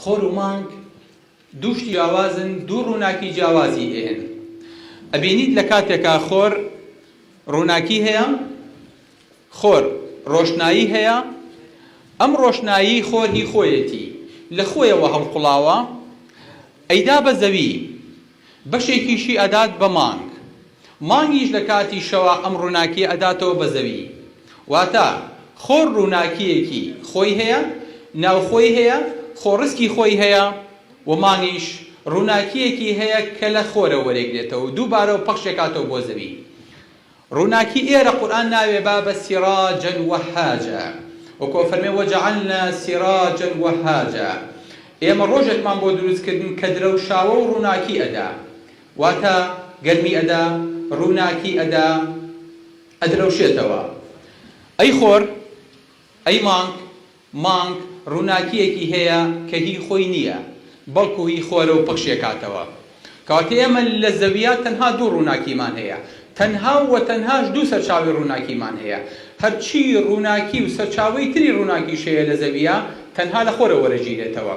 خۆر و مانگ دوو شتی جیاوازن، دوو ڕووناکی جیاوازی هەیەن. ئەبینیت لە کاتێکا خۆر ڕووناکی هەیە، خۆر ڕۆشنایی هەیە، ئەم ڕۆشنایی خۆر هی خۆیەتی، لە خۆیەوە هەڵقوڵاوە، ئەیدا بە زەوی، بەشێکیشی ئەدات بە مانگ، مانگیش لە کاتی شەوا ئەم ڕووناکییە ئەداتەوە بە زەوی. واتە خۆر ڕووناکییەکی خۆی هەیە، ناوخۆی هەیە، خۆڕسکی خۆی هەیە و مانگیش ڕووناکییەکی هەیە کە لە خۆرەوە وەرێگرێتەوە و دووبارەوە پەخشێکاتەوە بۆ زەوی. ڕووناکی ئێرە قورئان ناوێ با بە سراجا وهاجا وەکو ئەفەرمێ وجعلنا سراجا وهاجا ئێمە ڕۆژێکمان بۆ دروست کردن کە درەوشاوە و ڕووناکی ئەدا واتە گەرمی ئەدا ڕووناکی ئەدا ئەدرەوشێتەوە ئەی خۆر ئەی مانگ مانگ ڕووناکییەکی هەیە کە هی خۆی نییە، بەڵکو هی خۆرە و پەخشیەکاتەوە. کەواتە ئێمە لە زەویا تەنها دوو ڕووناکیمان هەیە. تەنها و تەنهاش دوو سەرچاوەی ڕووناکیمان هەیە. هەرچی ڕووناکی و سەرچاوەی تری ڕووناکیش هەیە لە زەویا تەنها لە خۆرەوە وەرەگیرێتەوە.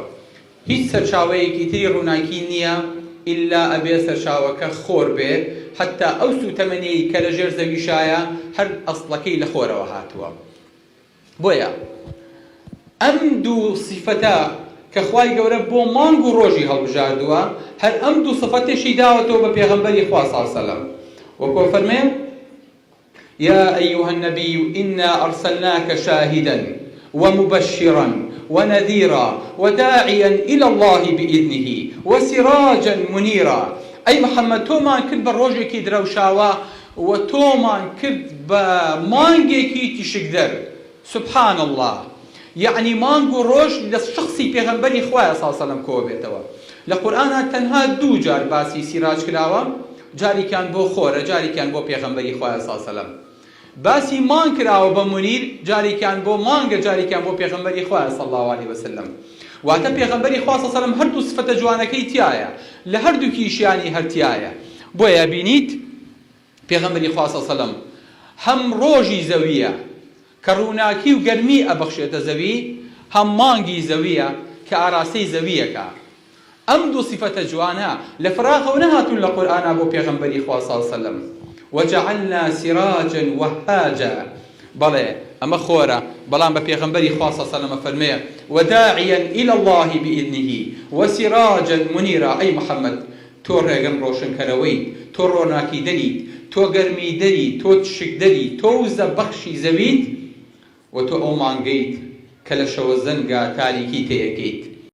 هیچ سەرچاوەیەکی تری ڕووناکی نییە ئیلا ئەبێ سەرچاوەکە خۆر بێ، حەتتا ئەو سووتەمەنیەی کە لە ژێر زەویشایە هەر ئەسڵەکەی لە خۆرەوە هاتووە. بۆیە ئەم دوو سیفەتە کە خوای گەورە بۆ مانگ و ڕۆژی هەڵبژاردووە هەر ئەم دوو سفەتەشی داوەتەوە بە پێغەمبەری خوا صلی اللە علیە وسلم وەکو فەرمێ یا ایها النبی انا ارسلناک شاهدا ومبشرا ونذیرا وداعیا الی اللە باذنه وسراجا منیرا ئەی محمد تۆمان کرد بە ڕۆژێکی درەوشاوە وە تۆمان کرد بە مانگێکی تیشکدەر سبحان اللە یەعنی مانگ و ڕۆژ لە شەخسی پێغەمبەری خوایە صلی اللە سلم کۆبێتەوە لە قورئانا تەنها دوو جار باسی سیراج کراوە جاریکیان بۆ خۆرە جاریکیان بۆ پێغەمبەری خوایە صلی اللە سلم باسی مانگ کراوە بە مونیر جاریکیان بۆ مانگە جاریکیان بۆ پێغەمبەری خوایە صلی اللە علیە وسلم واتە پێغەمبەری خوا صلی اللە سلم هەردوو سفەتە جوانەکەی تیایە لە هەردووکیشیانی هەر تیایە بۆیە بینیت پێغەمبەری خوا صلی اللە علیە وسلم هەم ڕۆژی زەوییە کە ڕووناکی و گەرمی ئەبەخشێتە زەوی، هەم مانگی زەوییە کە ئاراستەی زەوییەکا. ئەم دوو سیفەتە جوانە لە فراغەوە نەهاتوون لە قورئانا بۆ پێغەمبەری خوا صلی اللە علیە وسلم، وجعلنا سراجا وهاجا، بەڵێ ئەمە خۆرە، بەڵام بە پێغەمبەری خوا صلی اللە علیە وسلم ئەفەرموێ، وداعیا الی اللە باذنه وسراجا منیرا، ئەی محمد تۆ ڕێگەم ڕۆشنکەرەوەیت، تۆ ڕۆناکیدەریت، تۆ گەرمیدەری، تۆ تشکدەری، تۆ وزە بەخشی زەویت، وە تۆ ئەو مانگەیت کە لە شەوەزەنگا تاریکی تێیەکەیت.